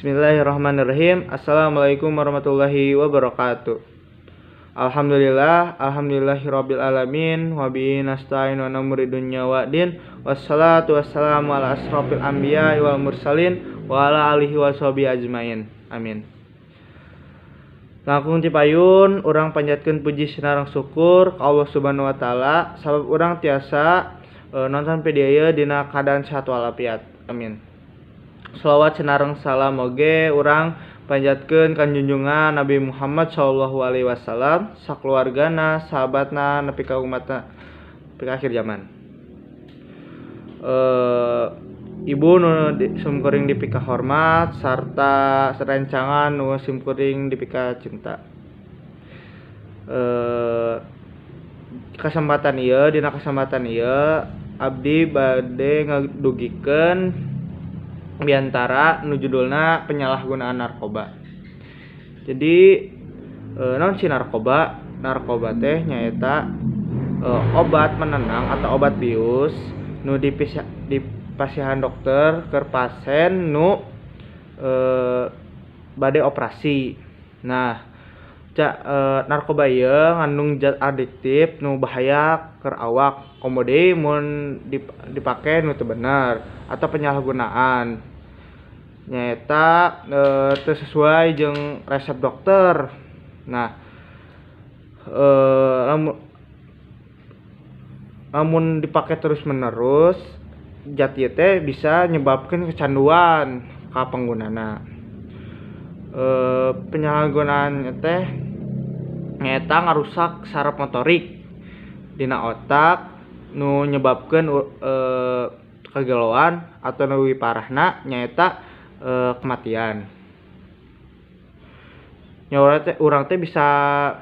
Bismillahirrahmanirrahim. Assalamualaikum warahmatullahi wabarakatuh. Alhamdulillah, alhamdulillahirabbil alamin, wa bihi nasta'in wa namuri dunya wa din. Wassalatu wassalamu ala asrofil anbiya wal mursalin wa ala alihi washabihi ajmain. Amin. Langkung tipayun urang panjatkeun puji sinareng syukur ka Allah Subhanahu wa taala sabab urang tiasa nonton video ieu dina keadaan sehat walafiat. Amin. Shalawat sinareng salam oge urang panjatkeun ka junjungan Nabi Muhammad sallallahu alaihi wasallam sakeluargana, sahabatna nepi ka umatna nepi ka akhir zaman. Ibu nu simkuring dipika hormat sarta sarencangan nu simkuring dipika cinta. Kesempatan ieu dina kesempatan ieu abdi bade ngadugikeun biantara nu judulna penyalahgunaan narkoba. Jadi naon sih narkoba? Narkoba teh nyaeta obat menenang atau obat bius nu dipasihan dokter keur pasien nu bade operasi. Nah, narkoba ieu ngandung zat adiktif nu bahaya keur awak, komo deui mun dipake nu teu bener atau penyalahgunaan. Nyaeta teu sesuai jeung resep dokter. Nah, lamun dipake terus menerus zat ieu teh bisa nyebabkeun kecanduan ka penggunana. Penyalahgunaan teh nyaeta ngarusak saraf motorik dina otak nu nyebabkeun kageloan atau nu leuwih parahna nyaeta kematian. Nya urang teh bisa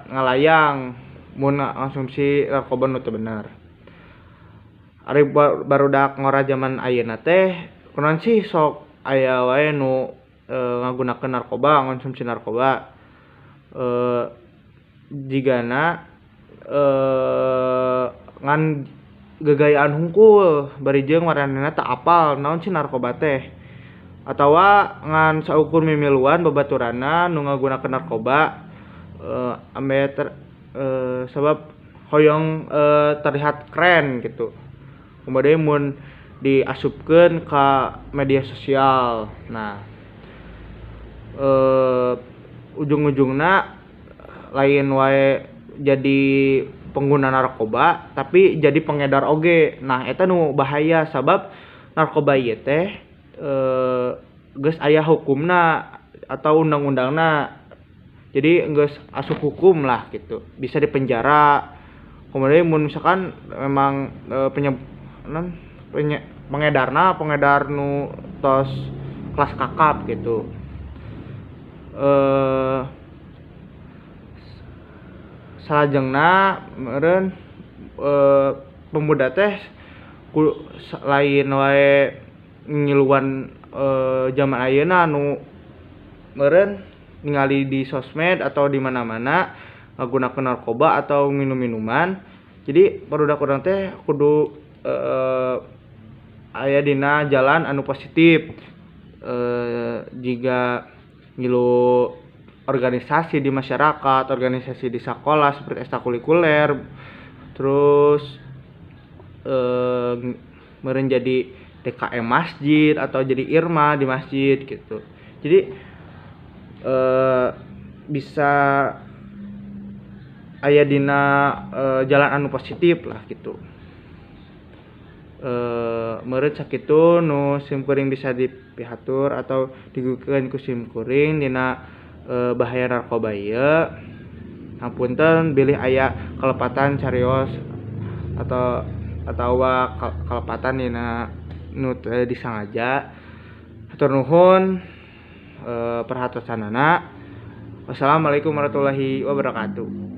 ngalayang mun ngonsumsi narkoba nu teu bener. Ari barudak ngora jaman ayeuna teh kunaon sih sok aya wae nu ngagunakeun narkoba, ngonsumsi narkoba. Jigana ngan gagayaan hungkul bari jeung maranehna teu apal naon sih narkoba teh. Atawa ngan saukur mimiluan babaturanna nu ngagunakeun narkoba ambe sabab hoyong terlihat keren gitu. Komo deui mun diasupkeun ka media sosial. Nah, ujung-ujungna lain wae jadi pengguna narkoba tapi jadi pengedar oge. Nah, eta nu bahaya sabab narkoba ieu teh geus aya hukumna atau undang-undangna. Jadi geus asup hukum lah gitu, bisa dipenjara. Kemudian mun misalkan memang pengedarna pengedar nu tos kelas kakap gitu. Salajengna meureun pemuda teh lain wae ngiluan zaman ayeuna nu meureun ningali di sosmed atau di mana-mana ngagunakeun narkoba atau minum-minuman. Jadi barudak urang teh kudu aya dina jalan anu positif, jiga ngilu organisasi di masyarakat, organisasi di sekolah seperti ekstrakurikuler, terus meureun jadi DKM masjid atau jadi irma di masjid gitu. Jadi bisa aya dina jalan anu positif lah gitu. Meureun sakitu nu simkuring bisa dipihatur atau digukeun ku simkuring dina bahaya narkoba ieu. Hapunten bilih aya kalepatan carios atau atawa kalepatan dina nu teu disangaja. Hatur nuhun perhatosanana. Wassalamualaikum warahmatullahi wabarakatuh.